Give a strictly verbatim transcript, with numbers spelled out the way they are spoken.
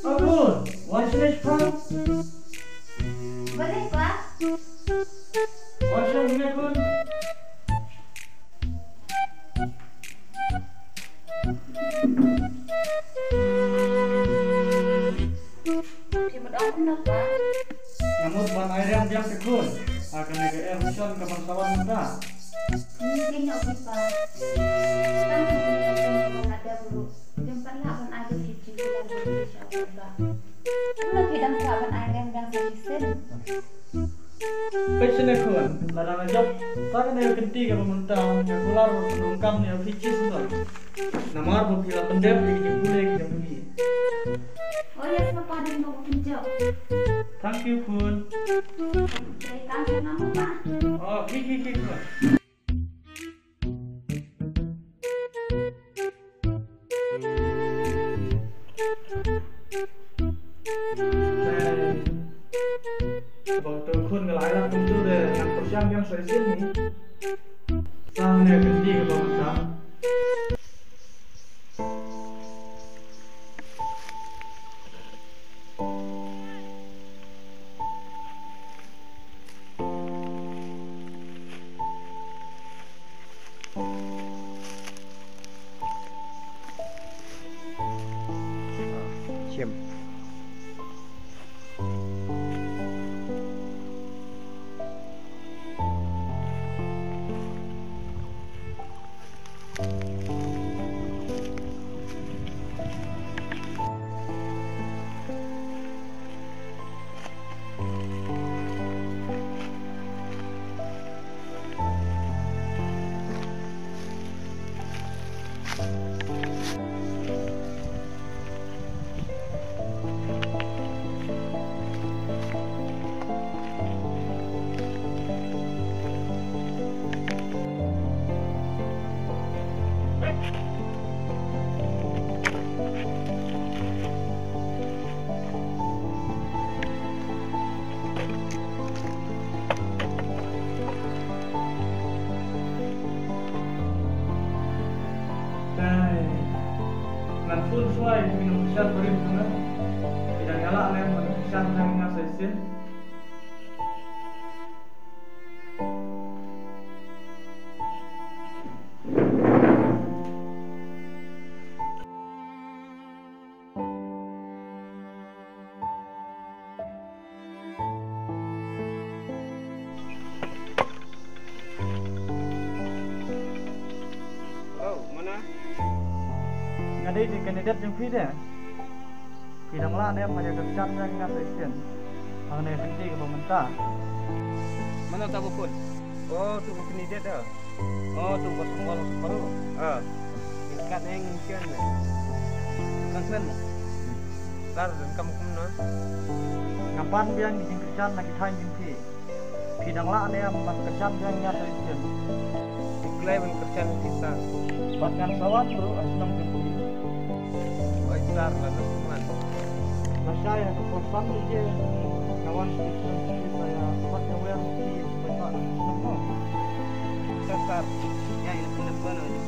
Abun, wan shane shipang. Balei, Pa? Wan shane shipang, Khun. Phi mut ong kumno, Pa? Nga mut ban ai rem biang ïa ka Khun ha kane ka election ka ban sa wan mynta. Ngi ïohi, Pa. Tang kumne ka Khun ka dang ruh. Ym pat lah ban ai da ki jingkular ba ki sha u Bah. Kumno phi dang kwah ban ai rem biang sa shisien? Peit shane Khun, lada nga jop tang kane ka kynti kaba mynta, nga kular ba phin donkam ïa phi shisien. Namar ba phi la pyndep ïa ki jingpule ki jong phi. Oh yes, Papa, dang ba phin jop. Thank you, Khun. Okay, thank you, Mama, Pa. Oh, ki, ki, ki, Khun. Ba uto u khun nga la ai lad kumto de ngan pyrshang biang sa shisien hi. Sa hangne ka kynti kaba mynta. Shim. Dai. Ngan phone shuwa ïa ki nongkyrshan barim jong nga. Ki dang ïaleh ne em ban kyrshan ïa nga sa shisien. Hello, mano? Nga dei u candidate jong phi de. Phi dang lah ne em ban ïa kyrshan ïa nga sa shisien hangne ha ka kynti kaba mynta? Mano uta u khun? Oh, uta u candidate da. Oh, uta u ba sngewbha sngewbha ruh. Ah. Kat ne ngin kren ne. Kan kren ne. Lar donkam kumno? Nga pan biang ki jingkyrshan na ki thaiñ jong phi. Phi dang lah ne em ban kyrshan biang ïa nga sa shisien? Phi kloi ban kyrshan ïa phi sir. Bad ngan sa wan ruh ha shnong jong phi. Oi sir, lano kumno? Lashai ha ka por san baje nga wan sha shnong jong phi sa ïa bat ïa wer ïa phi. Sir, sir. Ïa, ïa, ïa, ïa, ïa.